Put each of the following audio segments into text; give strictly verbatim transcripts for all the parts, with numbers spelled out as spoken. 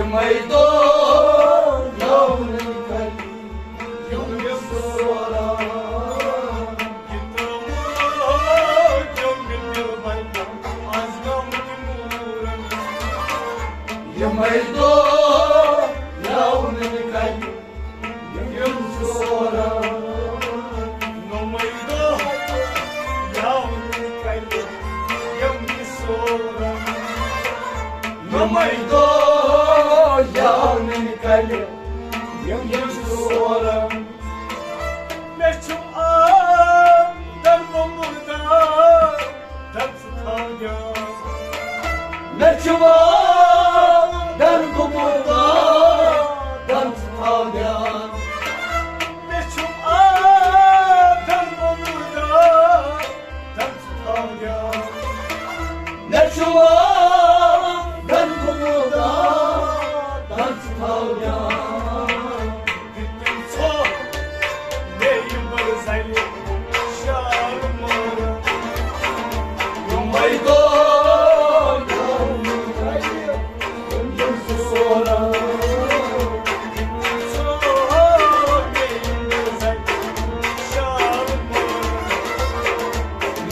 یِمَے دۄہ یاونٕے کَرِ یِم یِم سوران۔ یِمَے دۄہ یاونٕے کَرِ یِم چھِ سوران۔ نومَے دۄہ یاونٕے کَرِ یِم چھِ سوران۔ نومَے دۄہ یاونٕے کَرِ یِم چھِ سوران۔ مےٚ چھُم آمدن گوٚمُت دار، دَن ژٕ تھاو دیان۔ مےٚ چھُم آمدن گوٚمُت دار، دَن ژٕ تھاو دیان۔ مےٚ چھُم آمدن گوٚمُت دار، دَن ژٕ تھاو دیان۔ مےٚ چھُم آمدن گوٚمُت دار، دَن ژٕ تھاو دیان۔ تٔمۍ ژھوٚ مےٚ یہِ بٔڑ زَنہِ شال مٲرِتھ۔ یِمَے دۄہ یِم چھِ سوران۔ ژھوٚ مےٚ یہِ بٔڑ زَنہِ شال مٲرِتھ۔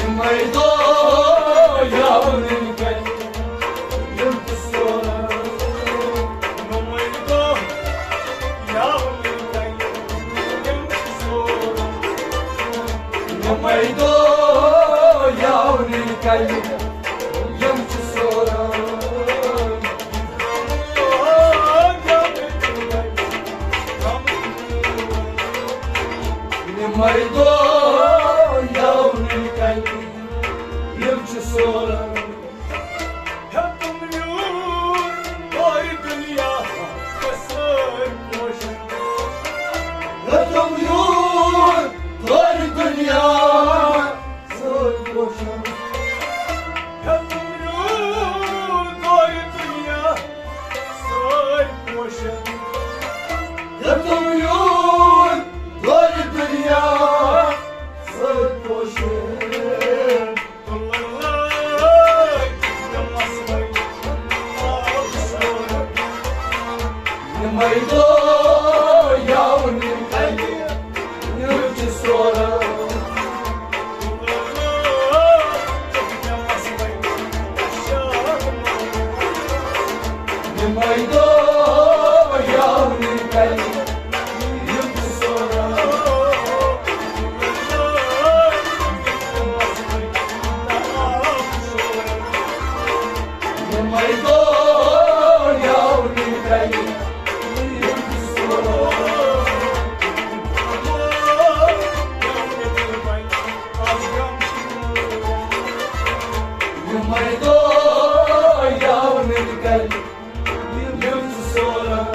یِمَے دۄہ یاونٕے کَرِ یِم چھِ سوران۔ یِمَے دۄہ یاونٕے کَرِ یِم چھِ سوران۔ یِمَے دۄہ یاونٕے کَرِ یِم چھِ سوران۔ یِمَے دۄہ یاونٕے کَرِ یِم چھِ سوران۔ ہیوٚتُم یوٗر کورِ دُنیا سٲرۍ پوشن۔ ہیوٚتُم یوٗر کورِ دُنیا سٲرۍ پوشن۔ ہیوٚتُم یوٗر کورِ دُنیا سٲرۍ پوشن۔ ہیوٚتُم یوٗر کورِ دُنیا سٲرۍ پوشن۔ یِمَے دۄہ یاونٕے کَرِ یِم چھِ سوران۔ یِمَے دۄہ یاونٕے کَرِ یِم چھِ سوران۔ یِمَے دۄہ یاونٕے کَرِ یِم چھِ سوران۔ یِمَے دۄہ یاونٕے کَرِ یِم چھِ سوران۔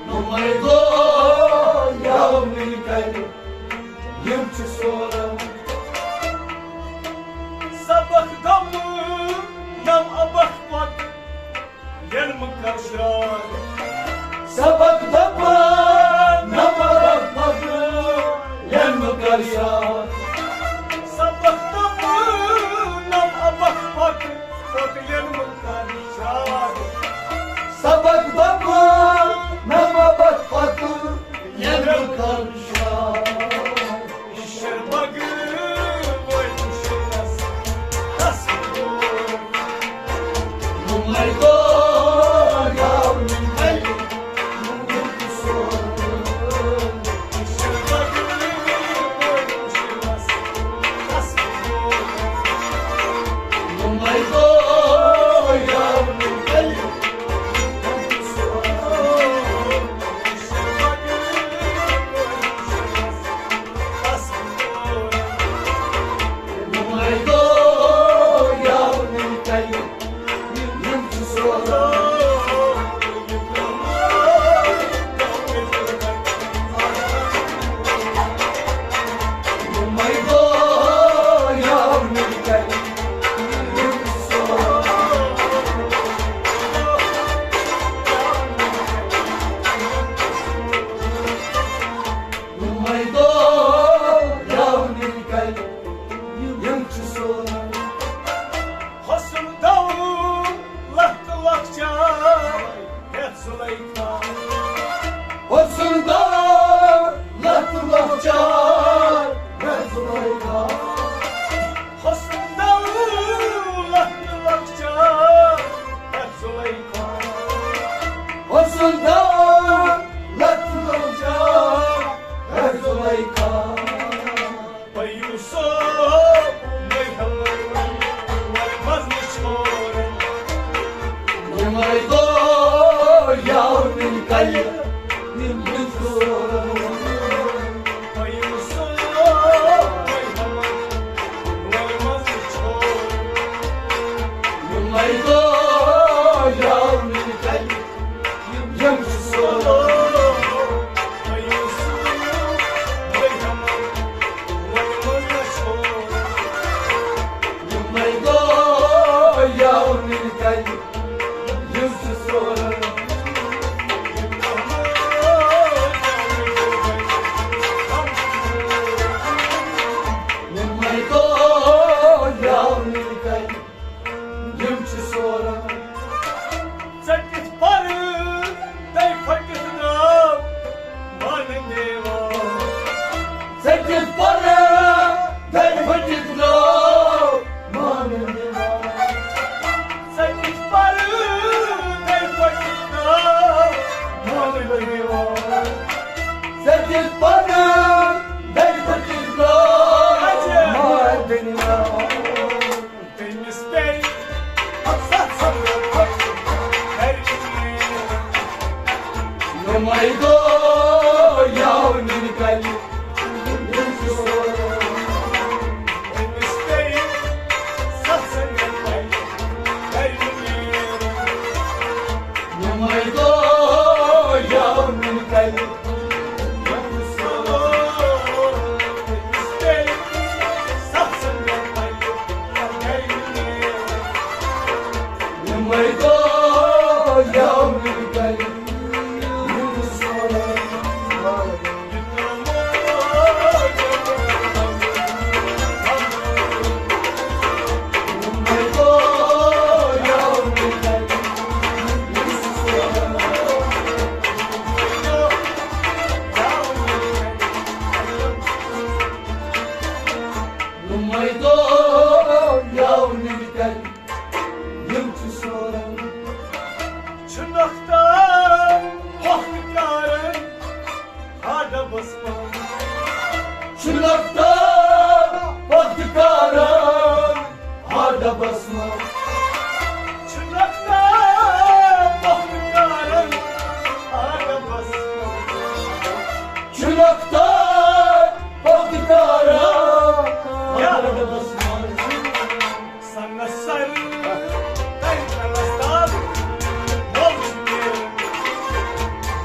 یِمَے دۄہ یاونٕے کَرِ یِم چھِ سوران۔ سبق دۄپُن نم ابکھ پتہٕ ییٚلہِ مہٕ کر شرار۔ سبق دَپان نَم ابکھ پتہٕ ییٚلہِ مہٕ کر شرار۔ سبق دَپان نَم ابکھ پتہٕ پتہٕ ییٚلہِ مہٕ کر شرار۔ سبق دَپان نَم ابکھ پتہٕ ییٚلہِ مہٕ کر شرار۔ حسن دولت لۄکچار ہے زلیخا۔ حسن دولت لۄکچار ہے زلیخا۔ حسن دولت لۄکچار ہے زلیخا۔ پَیوٗسو مےٚ ہیوٚر، وۄنۍ منٛز نِچھور۔ یِمَے دۄہ یاونٕے کَلہِ، یِم زٕ ژور۔ پَیوٗسو مےٚ ہیوٚر، وۄنۍ منٛز نِچھور۔ یِمَے دۄہ یاونٕے کَلہِ، یِم چھِ سورُے۔ یِمَے دۄہ یاونٕے کَلہِ، یِم چھِ سورُے۔ یِمَے دۄہ یاونٕے کَلہِ، یِم چھِ سوران۔ ژٔٹِتھ پَرٕ، دَے پھٔٹِتھ درٛاو مانہٕ دیوان۔ ژٔٹِتھ پَرٕ، دَے پھٔٹِتھ درٛاو مانہٕ دیوان۔ ژٔٹِتھ پَرٕ، دَے پھٔٹِتھ درٛاو مانہٕ دیوان۔ ژٔٹِتھ پَرٕ، دَے پھٔٹِتھ درٛاو مانہٕ دیوان۔ تٔمِس پیٚیہِ ستھ سنگت گرِ نیرُن۔ یِمَے دۄہ یاونٕے کَلہِ، تٔمِس پیٚیہِ ستھ سنگت گرِ نیرُن۔ یِمَے دۄہ یاونٕے کَلہِ، یِمَے دۄہ یاونٕے کَلہِ۔ یِمَے دۄہ یاونٕے کَلہِ، یِم چھِ سوران۔ چھُ نۄختہٕ وقت کارن ہا ڈبس منٛز۔ چھُ نۄختہٕ وقت کارن ہا ڈبس منٛز۔ چھُ نۄختہٕ وقت کارن ہا ڈبس منٛز۔ چھُ نۄختہٕ وقت کارن ہا ڈبس منٛز۔ سنس سر تَتہِ کَلَس تَل موج تہِ۔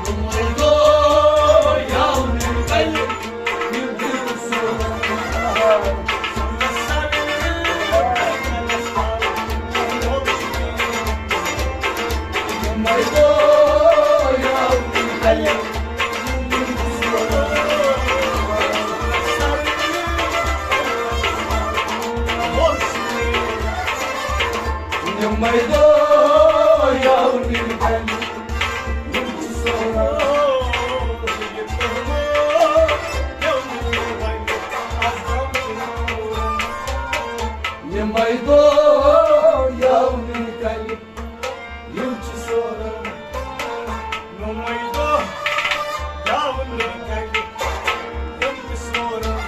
تِمَے دۄہ یاونٕے کَلہِ، یِم دِل سوز۔ سنس سر تَتہِ کَلَس تَل موج تہِ۔ تِمَے دۄہ یاونٕے کَلہِ۔ یِمَے دۄہ یاونٕے کَلہِ، یِم چھِ سوران۔ یِمَے دۄہ یاونٕے کَلہِ، یِم چھِ سوران۔ یِمَے دۄہ یاونٕے کَلہِ، یِم چھِ سوران۔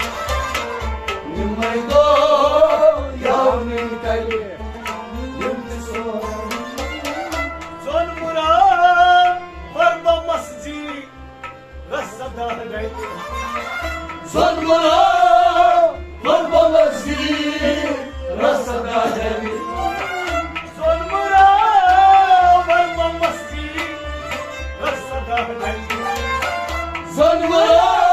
یِمَے دۄہ یاونٕے کَلہِ، یِم چھِ سوران۔ زوٚن مراد قۄربان مسجد رس سدا ڈلہِ۔ زوٚن مراد قۄربان مسجد رس سدا ڈلہِ۔ زوٚن مراد قۄربان مسجد رس سدا ڈلہِ۔ زوٚن مراد